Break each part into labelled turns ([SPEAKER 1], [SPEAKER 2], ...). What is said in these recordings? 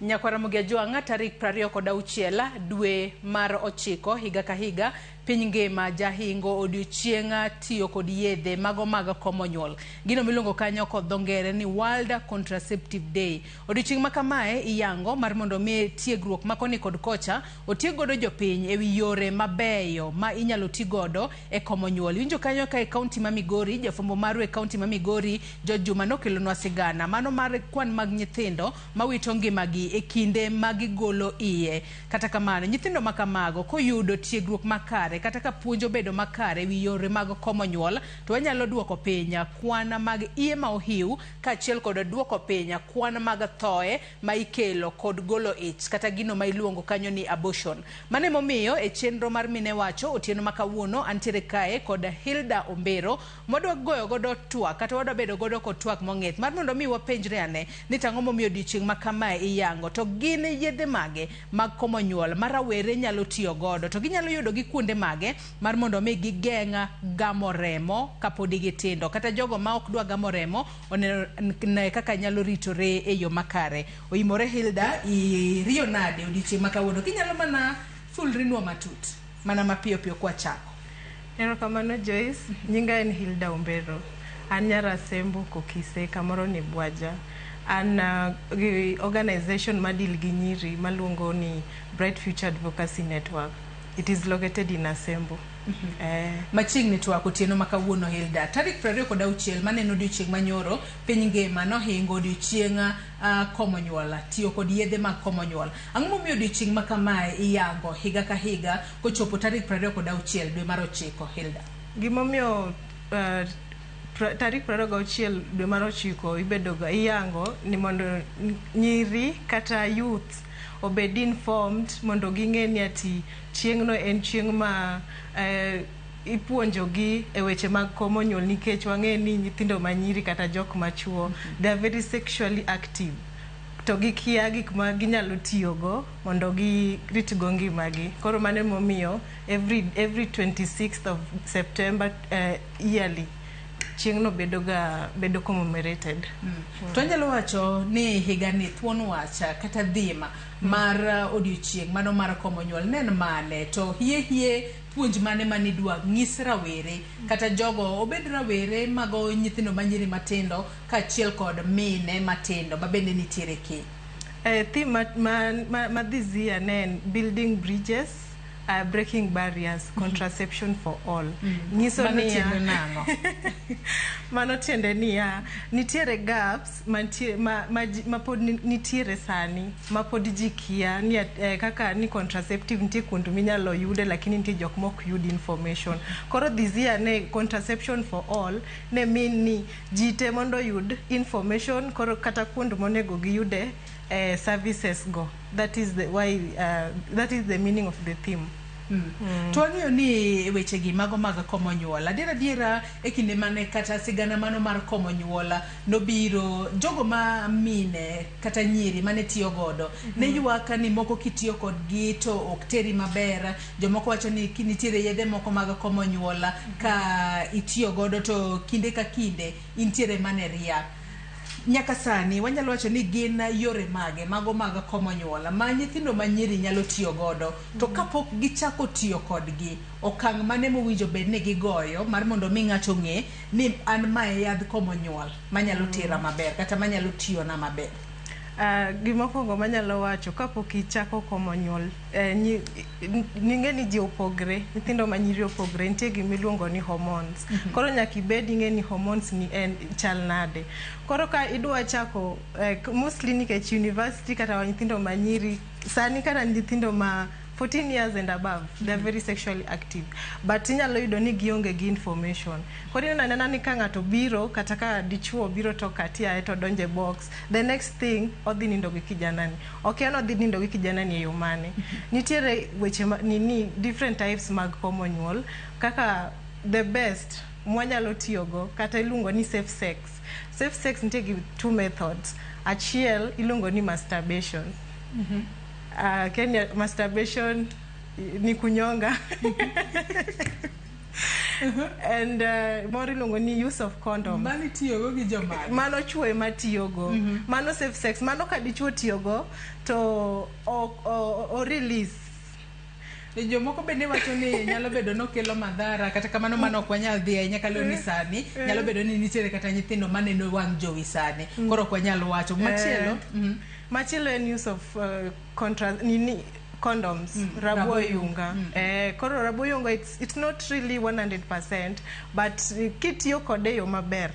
[SPEAKER 1] Nyakwar Ramogi Ajwang' tarik 26 dwe mar ochiko higa ka higa piny ngima jahingo odiochieng' tiyo kod yedhe mago mag komo nyuol. Gino miluongo kanyo kod dho ngere ni World Contraceptive Day. Odiochieng' ma kamae iyango mar mondo mi tiegruok ma koni kod kocha otieg godo jopiny ewi yore mabeyo ma inyalo ti godo e komo nyuol. Iwinjo kanyo ka e kaunti ma Migori, jafwambo marwa e kaunti ma Migori George Juma nokelonwa sigana mano mar kwan mag nyithindo mawito ngimagi e kinde ma gigolo iye. Kata kamano, nyithindo ma kamago koyudo tiegruok makare kata ka puonj obedo makare ewi yore mag komo nyuol to wanyalo duoko piny kwan mag iye ma ohiw kaachiel kod duoko piny kwan mag thoe ma ikelo kod golo ich kata gino ma iluongo kanyo ni abortion. Mano emomiyo e chenro mar Mine Wacho otieno ma kawuono antiere kae kod Hilda Ombero mwadwa goyo godo twak kata wadwa bedo godo kod twak mong'ith mar mondo mi wapenjre ane ni tang'o momiyo odiochieng' ma kamae iyango to gin yedhe mage mag komo nyuol ma rawere nyalo tiyo godo to ginyalo yudo gi kuonde mage mar mondo mi gigeng' gamo remo kapodi gitindo kata jogo ma ok dwa gamo remo one kaka nyalo ritore e yo makare. Oimore Hilda, iriyo nade odiochieng' ma kawuono? Kinyalo mana fulrinwa matut mana mapiyo piyo kwachako.
[SPEAKER 2] Erokamano Joyce, nyinga en Hilda Ombero. An nyar Asembo Kokise, kamoro ni Bwaja. An gi organization ma deal gi nyiri maluongo ni Bright Future Advocacy Network. It is located in Asembo.
[SPEAKER 1] Machiegni twak otieno ma kawuono Hilda. Tarik 26 maneno odiochieng' manyoro piny ngima nohingo odiochieng' komo nyuol, tiyo kod yedhe mag komo nyuol. Ang'o momiyo odiochieng' ma kamae iyango higa ka higa kochopo tarik 26 dwe mar ochiko Hilda?
[SPEAKER 2] Gimomiyo tarik 26 dwe mar ochiko ibedoga iyango ni mondo nyiri kata youth obed informed mondo ging'e ni ati chieng'no en chieng' ma ipuonjogi e weche mag komo nyuol nikech wang'e ni nyithindo manyiri kata jok machuo they are very sexually active to gikia gik ma ginyalo tiyogo mondo giritgo ngimagi. Koro mano emomiyo every 26th of September yearly chieng'no bedo ga bedo commemorated.
[SPEAKER 1] To anyalo wacho ni higani thuon wach kata dhima mar odiochieng' mano mar komo nyuol ne en mane to hie hie puonj mane manidwa nyis rawere kata jogo obed rawere mago nyithindo manyiri matindo kaachiel kod mine matindo ma bende nitiere keny.
[SPEAKER 2] Theme ma this year ne en building bridges, breaking barriers, contraception for all. Nyiso
[SPEAKER 1] Mano
[SPEAKER 2] niya
[SPEAKER 1] tiende nang'o?
[SPEAKER 2] Mano tiende niya, nitiere gaps mantie ma pod nitiere sani ma pod ji kia ni kaka ni contraceptive nitie kuond minyalo yude lakini nitie jok mok yud information. Koro this year ne contraception for all ne mean ni ji te mondo oyud information koro kata kuond monego giyude services go. That is the why that is the meaning of the theme.
[SPEAKER 1] To wang'eyo ni wechegi mago mag komo nyuol adiera adiera e kinde mane kata sigana mano mar komo nyuol nobiro jogo ma mine kata nyiri mane tiyo godo ne ywak ni moko kitiyo kodgi to ok teri maber jomoko wacho ni nitiere yedhe moko mag komo nyuol ka itiyo godo to kinde ka kinde intiere mana e ria. Nyaka sani wanyalo wacho ni gin yore mage mago mag komo nyuol ma nyithindo manyiri nyalo tiyo godo to kapok gichako tiyo kodgi okang' mane mowinjo bed ni gigoyo mar mondo mi ng'ato ong'e ni an mae yadh komo nyuol manyalo tera maber kata manyalo tiyona maber.
[SPEAKER 2] Gimokwongo manyalo wacho kapok ichako komo nyuol ning'e ni ji opogre, nyithindo manyiri opogre, nitie gimiluongo ni hormones. Koro nyaka ibed ing'e ni hormones ni en chal nade. Koro ka idwa chako mostly nikech university kata nyithindo manyiri sani kata nyithindo ma 14 years and above they are very sexually active but inyalo yudo ni gionge gi information. Koro ineno anena ni ka ng'ato biro kata ka dichuo biro to kati ae to donjo e box the next thing odhi nindo gi kijanani. Ok en odhi nindo gi kijanani e yo mane. Nitiere weche ma, nini different types mag komo nyuol kaka the best mwanyalo tiyogo kata iluongo ni safe sex. Safe sex nitie gi two methods. Achiel iluongo ni masturbation. Kenya masturbation ni kunyonga. And moro iluongo ni use of condom.
[SPEAKER 1] Mano itiyogo gi jomage?
[SPEAKER 2] Mano chuo ema tiyogo. Mano safe sex. Mano ka dichuo tiyogo to o release.
[SPEAKER 1] Jomoko bende wacho ni nyalo bedo nokelo madhara, kata kamano mano ok wanyal dhi ahinya kaluwore ni sani nyalo bedo ni nitiere kata nyithindo maneno wang' jowi sani, koro ok wanyal wacho machielo.
[SPEAKER 2] Machielo en use of contra nini, condoms, rabo oyunga. Koro rabo oyunga, it's not really 100%, but kitiyo kode e yo maber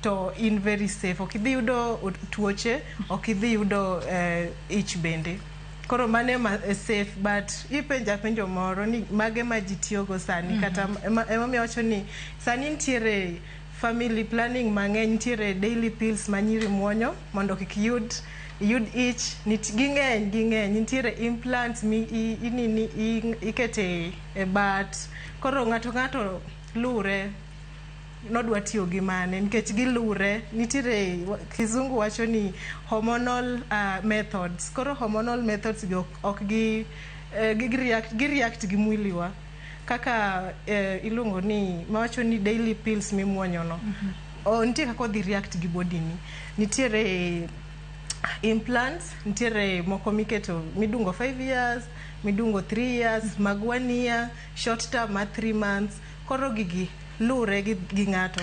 [SPEAKER 2] to in very safe, ok idhi yudo tuoche, ok idhi yudo ich bende. Koro mano ema safe. But ipenja penjo moro ni mage ma ji tiyogo sani, kata emomiyo awacho ni sani nitiere family planning mang'eny, nitiere daily pills ma nyiri muonyo mondo kik yud ich. Ging'eny, nitiere implants mi inini ikete e bat. Koro ng'ato lure nodwa tiyo gi mane, nikech gilure. Nitiere kizungu wacho ni hormonal methods. Koro hormonal methods gi ok gi gi react gi mwiliwa kaka iluongo ni mawacho ni daily pills mimuonyo no. Nitie kaka odhi react gi body ni. Nitiere implants, nitiere moko miketo midungo 5 years, midungo 3 years, mag 1 year, short term mar 3 months. Koro gigi lure gi ng'ato.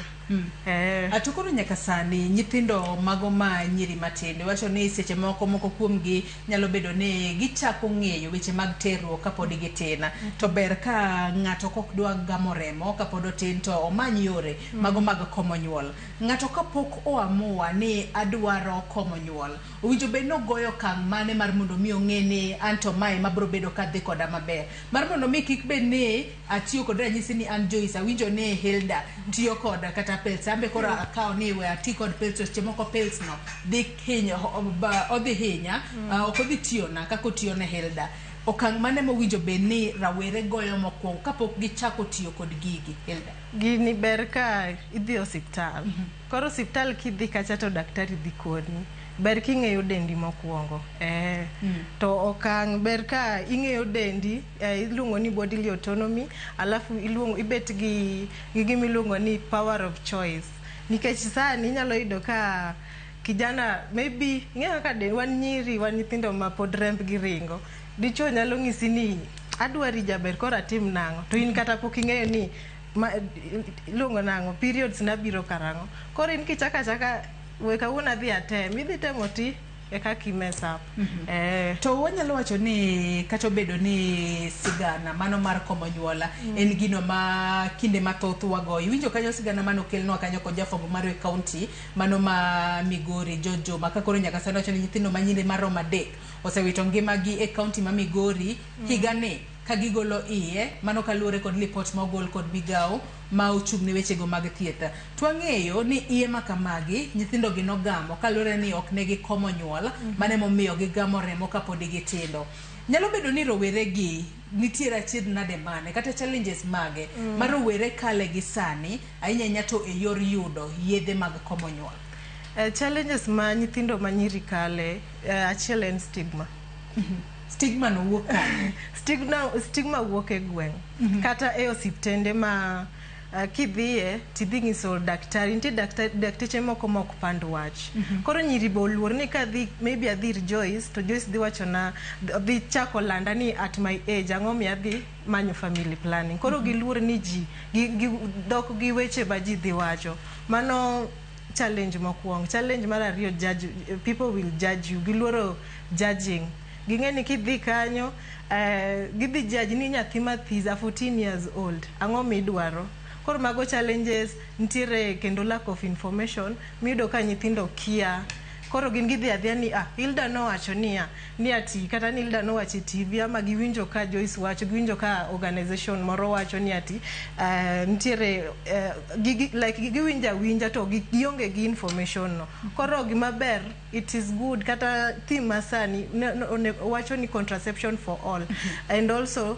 [SPEAKER 1] To koro nyaka sani nyithindo mago ma nyiri matindo wacho ni seche moko moko kuomgi nyalo bedo ni gichako ng'eyo weche mag terruok kapod gitin, to ber ka ng'ato kok dwa gamo remo kapod otin to omany yore mago mag komo nyuol. Ng'ato kapok oamua ni adwaro komo nyuol, owinjo bed ni ogoyo okang' mane mar mondo mi ong'e ni anto mae mabro bedo kadhi koda maber, mar mondo mi kik bed ni atiyo kod ranyisi ni an Joyce awinjo ni Hilda tiyo koda kata pills, ambe koro akawo ni we ati kod pills, to seche moko pills no dhi hinyo odhi hinya, ok odhi tiyona kaka otiyo ne Hilda. Okang' mane mowinjo bed ni rawere goyo mokwongo kapok gichako tiyo kod gigi, Hilda?
[SPEAKER 2] Gini ber ka idhi osiptal. Koro osiptal kidhi kacha to daktari dhi koni. Ber king'eyo dendi mokwongo. To okang' ber ka ing'eyo dendi, iluongo ni bodily autonomy, alafu iluongo ibet gi gima iluongo ni power of choice. Nikech sani inyalo yudo ka kijana maybe ing'eyo kaka wan nyiri, wan nyithindo ma pod rembgi ringo. Dichuo nyalo ng'isi ni adwari jaber, koro atim nang'o? To in kata pok ing'eyo ni ma, iluongo nang'o, periods na biro karang'o. Koro in kichako achaka we kawuono adhi atem, idhi temo ti e kaka i mess up.
[SPEAKER 1] To wanyalo wacho ni kata obedo ni sigana mano mar komo nyuola en gino ma kinde mathoth wagoyo, iwinjo kanyo sigana mano okelnwa kanyo kod jafwambo mar e kaunti mano ma Migori George Juma, ka koro nyaka sani wacho ni nyithindo ma nyiri maromo 3 osewito ngimagi e kaunti ma Migori higani ka gigolo iye, mano kaluwore kod lipot ma ogol kod migawo ma ochung' ne wechego mag thieth. To wang'eyo ni iye ma kamagi nyithindo gi nogamo kaluwore ni ok ne gikomo nyuol, mano emomiyo gigamo remo kapod gitindo. Nyalo bedo ni rowere gi nitiere achiedh nade mane kata challenges mage ma rowere kale gi sani ahinya ahinya to e yor yudo yedhe mag komo nyuol?
[SPEAKER 2] Challenges ma nyithindo ma nyiri kale, achiel en stigma.
[SPEAKER 1] Stigma no wuok kanye?
[SPEAKER 2] Stigma wuok e gweng' kata e osiptende ma kidhiye tidhi ng'iso daktari, nitie dakteche moko ma ok pand wach. Koro nyiri be oluor ni kadhi maybe adhi ir Joyce to Joyce dhi wachona, dhi chako landa ni at my age ang'o miyo adhi manyo family planning. Koro giluor ni ji gi dhok gi weche ma ji dhi wacho. Mano challenge mokwongo. Challenge mar ariyo, judge, people will judge you. Giluoro judging. Ging'e ni kidhi kanyo, gidhi judge ni nyathi mathis, a 14 years old, ang'o midwaro? Koro mago challenges nitiere. Kendo lack of information miyudo ka nyithindo kia. Koro gin gidhi adhiya ni ah, Hilda nowacho niya ni ati, kata ni Hilda nowacho e TV, ama giwinjo ka Joyce wacho, giwinjo ka organization moro wacho ni ati nitiere like giwinjo awinja to gionge gi information no. Koro gima ber, it is good kata theme masani wacho ni contraception for all, and also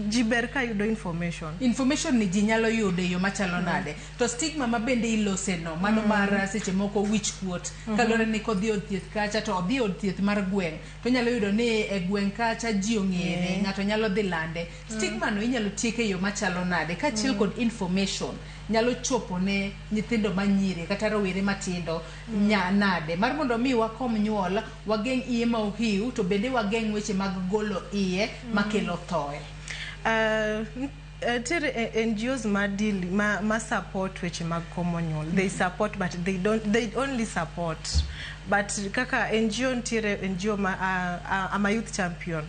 [SPEAKER 2] ji ber ka yudo information.
[SPEAKER 1] Information ni ji nyalo yudo e yo machalo nade? To stigma ma bende ilose no mano mar seche moko wich kuot kaluwore. Yudore ni kodhi od thieth kacha to odhi od thieth mar gweng' to onyalo yudo ni e gweng' kacha ji ong'ere, ng'ato nyalo dhi lande. Stigma no inyalo tiek e yo machalo nade kaachiel kod information nyalo chopo ne nyithindo manyiri kata rowere matindo nya nade mar mondo mi wakom nyuol, wageng' iye ma ohiu to bende wageng' weche mag golo iye makelo thoe.
[SPEAKER 2] Nitiere NGOs ma deal ma support weche mag komo nyuol. They support, but they don't, they only support. But kaka NGO, nitiere NGO ma I'm a youth champion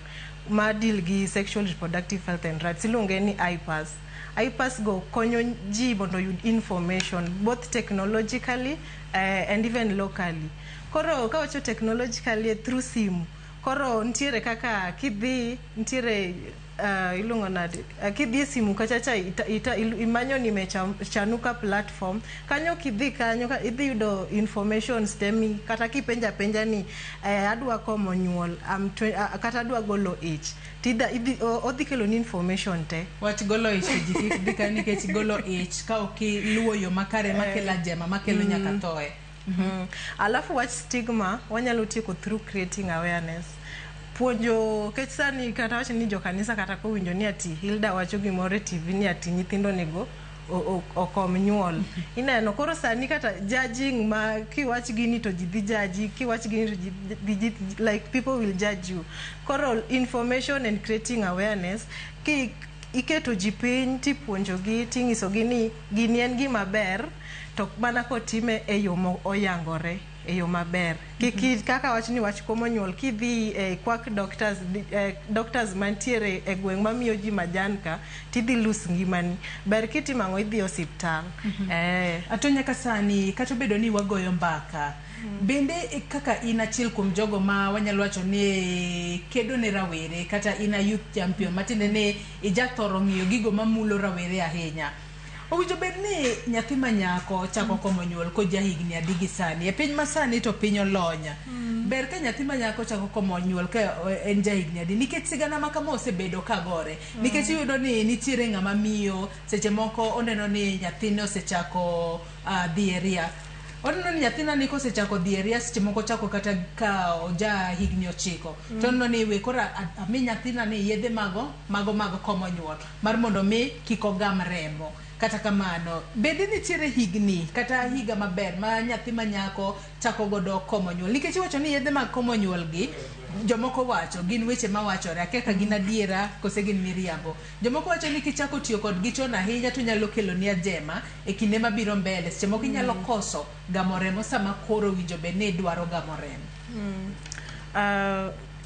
[SPEAKER 2] ma deal gi sexual reproductive health and rights, iluonge ni IPAS. IPAS go konyo ji mondo oyud information both technologically and even locally. Koro kawacho technologically, through simu. Koro nitiere kaka kidhi, nitiere iluongo nade, kidhi e simu kacha cha imanyo ni Chanuka platform kanyo, kidhi kanyo ka, idhi yudo information stemi kata kipenja penja ni adwa komo nyuol, kata adwa golo ich, tidha idhi odhi kelo ni information te.
[SPEAKER 1] Wach golo ich to ji kik dhi ka, nikech golo ich ka ok iluwo yo makare makelo ajema makelo nyaka thoe.
[SPEAKER 2] Alafu wach stigma wanyalo tieko through creating awareness, puonjo kech sani kata wach ni jokanisa kata kowinjo ni ati Hilda wacho gimoro e TV ni ati nyithindo onego okom nyuol, ineno koro sani kata judging ma kiwach gini to ji dhi judge, kiwach gini to ji dhi like people will judge you. Koro information and creating awareness, ki iketo ji piny tipuonjogi, ting'isogi ni gini en gima ber to mana kotime e yo moyangore, e yo maber. Kik kaka wach ni wach komo nyuol, kidhi e quack doctors, doctors mantiere e gweng' mamiyo ji majan ka, tidhi lose ngimani. Ber kitimo ang'o? Idhi osiptal.
[SPEAKER 1] Ato nyaka sani kata obedo ni wagoyo mbaka, bende kaka in achiel kuom jogo ma wanyalo wacho ni kedo ne rawere, kata in a youth champion, matiende ni ijathoro ng'iyo gigo mamulo rawere ahinya, owinjo bed ni nyathi ma nyako chako komo nyuol koja higni adi gi sani e piny masani to piny olony? Ber ka nyathi ma nyako chako komo nyuol ka en ja higni adi? Nikech sigana ma kama osebedo ka gore, nikech iyudo ni nitiere ng'ama miyo seche moko oneno ni nyathine osechako dhi e ria, oneno ni nyathina ni kosechako dhi e ria, seche moko chako kata ka oja higni 9, to oneno ni we koro ami nyathina ni yedhe mago mag komo nyuol mar mondo mi kik ogam remo. Kata kamano bende nitiere higni kata higa maber ma nyathi ma nyako chako godo komo nyuol? Nikech iwacho ni yedhe mag komo nyuol gi, jomoko wacho gin weche mawachore, akia ka gin adiera kose gin miriambo. Jomoko wacho ni kichako tiyo kodgi chon ahinya to nyalo keloni ajema e kinde mabiro mbele, seche moko inyalo koso gamo remo sama koro owinjo bed ni idwaro gamo remo.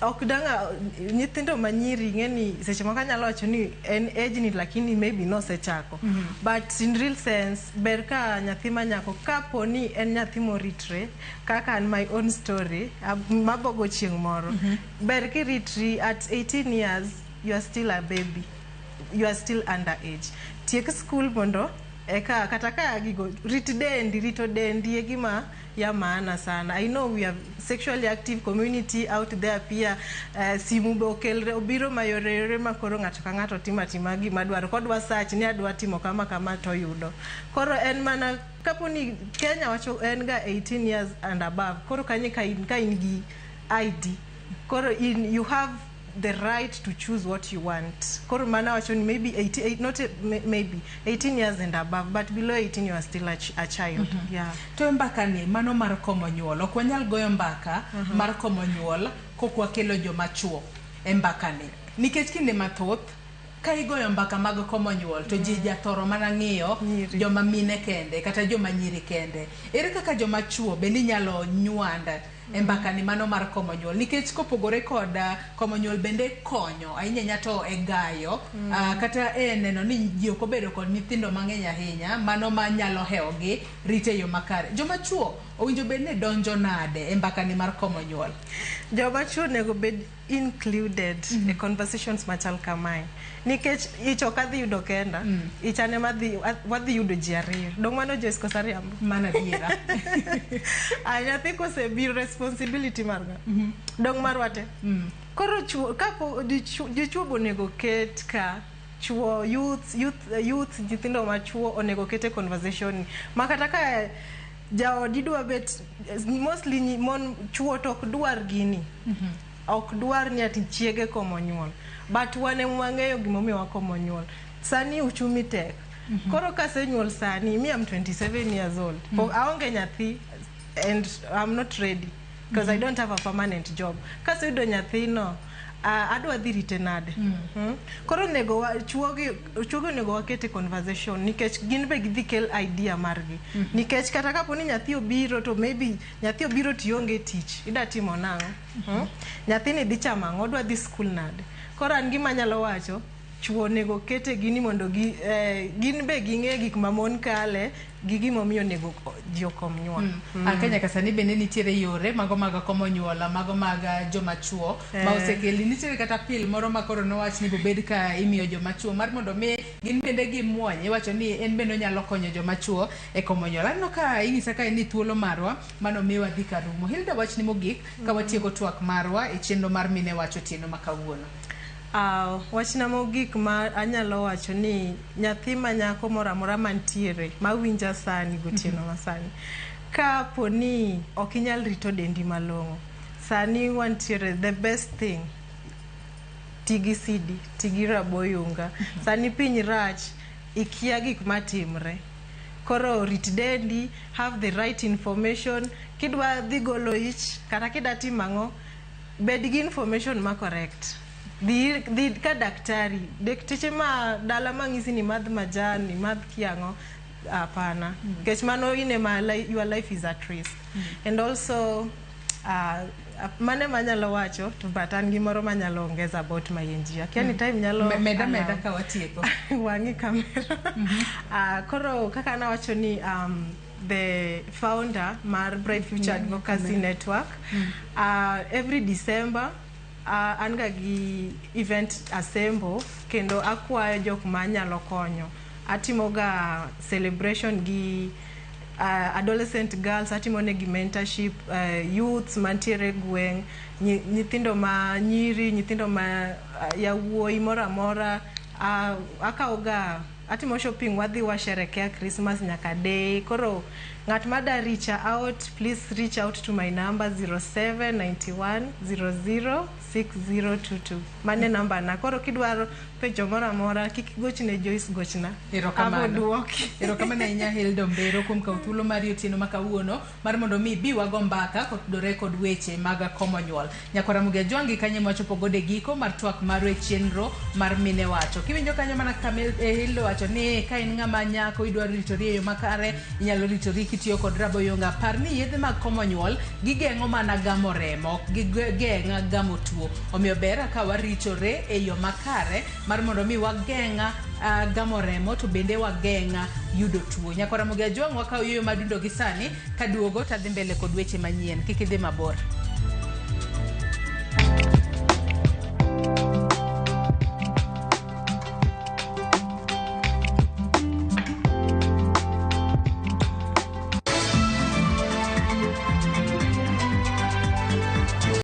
[SPEAKER 2] Ok danga nyithindo manyiri ing'e ni seche moko anyalo wacho ni en age ni, lakini maybe nosechako. But in real sense, ber ka nyathi ma nyako kapo ni en nyathi moritre kaka an my own story mabogo chieng' moro, ber kiritri at 18 years, you are still a baby, you are still under age. Tiek school mondo eka kata ka gigo rit dendi. Rito dendi e gima ya maana sana. I know we have sexually active community out there pia, simu be okelre obiro mayoreyore ma koro ng'ato ka ng'ato timo atima gima dwaro, kodwa search ni adwa timo kama kama toyudo. Koro en mana kapo ni Kenya wacho en ga 18 years and above. Koro kanyo ka in gi ID, koro in you have the right to choose what you want. Koro mana wacho ni maybe 88, not a, maybe 18 years and above, but below 18 you are still a child. Yeah.
[SPEAKER 1] To e mbaka ni mano mar komo nyuol, ok wanyal goyo mbaka mar komo nyuol kok wakelo joma chuo e mbaka ni, nikech kinde mathoth ka igoyo mbaka mag komo nyuol to ji jathoro mana ng'iyo
[SPEAKER 2] Nyiri.
[SPEAKER 1] Joma mine kende kata joma nyiri kende. Ere kaka joma chuo bende inyalo nywand e mbaka ni mano mar komo nyuol? Nikech kopogore kod komo nyuol bende konyo ahinya ahinya to e gayo kata e neno ni ji ok obedo kod nyithindo mang'eny ahinya mano manyalo hewogi rito e yo makare, joma chuo owinjo bed ni donjo nade e mbaka ni mar komo nyuol?
[SPEAKER 2] Joma chuo onego bed included e conversations machal kamae, nikech ich ok adhi yudo kenda. Ich an ema wadhi yudo ji ariyo. Dong mano Joyce koso ariambo?
[SPEAKER 1] Mano adiera.
[SPEAKER 2] Ay, nyathi kosebiro, responsibility mar ng'a? Dong marwa te. Koro chuo kapo dichuo be onego ket ka chuo, youth, nyithindo machuo onego ket e conversation ni ma kata ka Jaodi dwa bet, mostly mon, chuo to ok dwar gini. Ok dwar ni ati chiege komo nyuol. But wan ema wang'eyo gimomiyo wakomo nyuol. Sani uchumi tek. Koro kasenyuol sani, me, I'm 27 years old. Pok aonge nyathi and I'm not ready because I don't have a permanent job. Kaseyudo nyathino, adwa dhi rite nade? Koro onego wa, chuogi onego waket e conversation nikech gin be gidhi kel idea margi. Nikech kata kapo ni nyathi obiro, to maybe nyathi obiro tionge tich, ida timo nang'o? Nyathini dhi chamo ang'o? Odwa dhi skul nade? Koro an gima anyalo wacho, chuo onego kete gini mondo gin be ging'e gik ma mon kale gi gimomiyo onego ji okom nyuol.
[SPEAKER 1] Kenya ka sani bende nitiere yore mago mag komo nyuol, mago mag joma chuo ma osekeli. Nitiere kata pill moro ma koro nowach ni bobed ka imiyo joma chuo mar mondo mi gin bende gimuony. Iwacho ni en bende onyalo konyo joma chuo e komo nyuol. Aneno ka inyisa kae ni thuolo marwa mano miwa dhi karumo. Hilda, wachni mogik ka watieko twak marwa e chenro mar Mine Wacho otieno ma kawuono.
[SPEAKER 2] Wachna mogik ma anyalo wacho ni nyathi ma nyako moro amora mantiere mawinja sani gotieno masani, kapo ni ok inyal rito dendi malong'o, sani wantiere, the best thing, ti gi CD, ti gi raboyunga. Sani piny rach, ikia gik matimre. Koro rit dendi, have the right information. Kidwa dhi golo ich kata kida timo ang'o, bed gi information ma correct. Dhi ka daktari, dakteche ma dala mang'isi ni madh majan, imadh kiang'o, hapana. Nikech mano in ema your life is at risk. And also mane manyalo wacho to, but an gimoro manyalo ongeza about my NGO. Akia ni time nyalo
[SPEAKER 1] Meda
[SPEAKER 2] allow.
[SPEAKER 1] Meda ka watieko.
[SPEAKER 2] Wang'i kamera. Koro kaka nawacho ni the founder mar Bright Future Advocacy Network, every December an ga gi event Asembo, kendo akwayo jok manyalo konyo. Atimo ga celebration gi adolescent girls, atimo negi mentorship, youths mantiere e gweng', nyithindo ma nyiri, nyithindo ma yawuoyi moro amora. Akawo ga, atimo shopping, wadhi washerekea Christmas nyaka day. Koro ng'at ma da reach out, please reach out to my number 0791 00 6022. Mane namba na. Koro kidwaro penjo moro amora, kik gochne Joyce, gochna.
[SPEAKER 1] Erokamano.
[SPEAKER 2] Abo duoki.
[SPEAKER 1] Erokamano ahinya, Hilda Ombero, kuom kawo thuolo mari otieno ma kawuono mar mondo mi bi wago mbaka kotudore kod weche mag komo nyuol. Nyakwara Mugia Jwangi, kanyo mwachopo godo e giko mar twak marwa e chenro mar Mine Wacho. Kiwinjo kanyo mana kaka Hilda wacho ni ka in ng'ama nyako idwaro ritori e yo makare, inyalo ritori kitiyo kod raboyunga. Par ni yedhe mag komo nyuol gigeng'o mana gamo remo, ok gigeng' gamo tuo. Omiyo ber ka waritore e yo makare mar mondo mi wageng' gamo remo to bende wageng' yudo tuo. Nyakwara Mugia Jwang', wakawo yueyo madundo gi sani kaduogo tadhi mbele kod weche manyien. Kik idhi mabor.